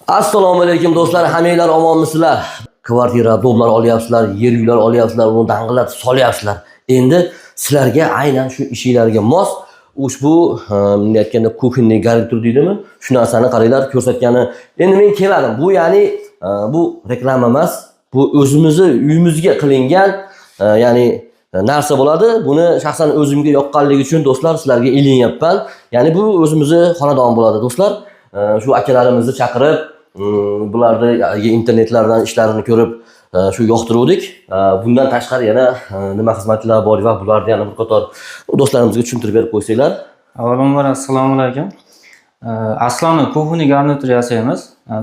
Assalomu alaykum, do'stlar, hammanglar omonmisizlar? Kvartira, дом lar olyapsizlar, yer uylar olyapsizlar, uni dang'illatib solyapsizlar. Endi sizlarga aynan shu ishinglarga mos ushbu bunday aytganda кухонный garnitur deydimi? Shu narsani qaranglar ko'rsatgani. Endi men kelmadim. Bu ya'ni bu reklama emas, bu o'zimizni uyimizga qilingan ya'ni narsa bo'ladi. Buni shaxsan o'zimga yoqqanligi uchun, do'stlar, sizlarga ilinyapman. Ya'ni bu o'zimizni xonadon bo'ladi, do'stlar. Shu akalarimizni chaqirib, bularni internetlardan ishlarini ko'rib, shu yoqtiruvdik. Bundan tashqari yana nima xizmatlar bor va bularni yana bir qator do'stlarimizga tushuntirib berib qo'ysanglar. Avvalambor, assalomu alaykum. Asloni кухонный garnitur yasaymiz.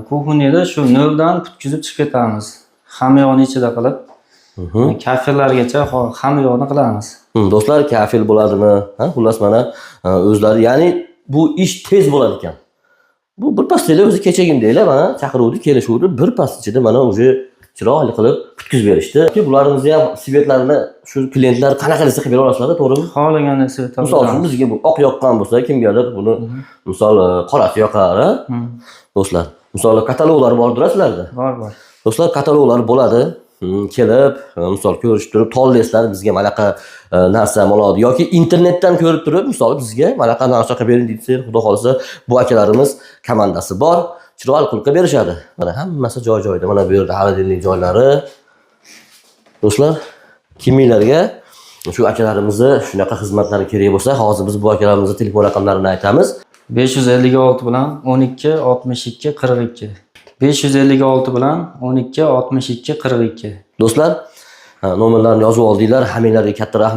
Кухонный da shu noldan putkizib chiqib ketamiz. Hamma yoqni ichida qilib, kafellargacha hamma yoqni qilamiz. Do'stlar, kafel bo'ladimi? Ha, xullas, mana o'zlari, ya'ni bu ish tez bo'ladi ekan. Bu bir pasda o'zi kechagindeklar mana chaqiruvdi, kelishuvdi. Bir pas ichida mana уже chiroyli qilib putkizib berishdi. Bularimizni ham цвет larini shu klientlar qanaqa desa qilib bera olasizlar, to'g'rimi? Xohlaganda цвет. Misol uchun, bizga bu oq yoqqan bo'lsa, kimgadir buni misol qorasi yoqar, a? Do'stlar, misol kataloglar bordir sizlarda? Bor. Do'stlar, kataloglar bo'ladi. Kelib, misol ko'rishib turib, tanlaysizlar, bizga manaqa narsa bo'ladi yoki internetdan ko'rib turib, misol bizga manaqa narsa qilib bering desak, xudo xohlasa, bu akalarimiz komandasi bor, chiroyli qilib qilib berishadi. Mana hammasi joy joyida, mana bu yerda холодильник joylari. Do'stlar, kiminglarga shu akalarimizni shunaqa xizmatlari kerak bo'lsa, hozir biz bu akalarimizni telefon raqamlarini aytamiz. 556 bilan 12 62 42. 556 bilan 12 62 42. Do'stlar, ha, nomerlarni yozib oldinglar. Hammanglarga katta rahmat.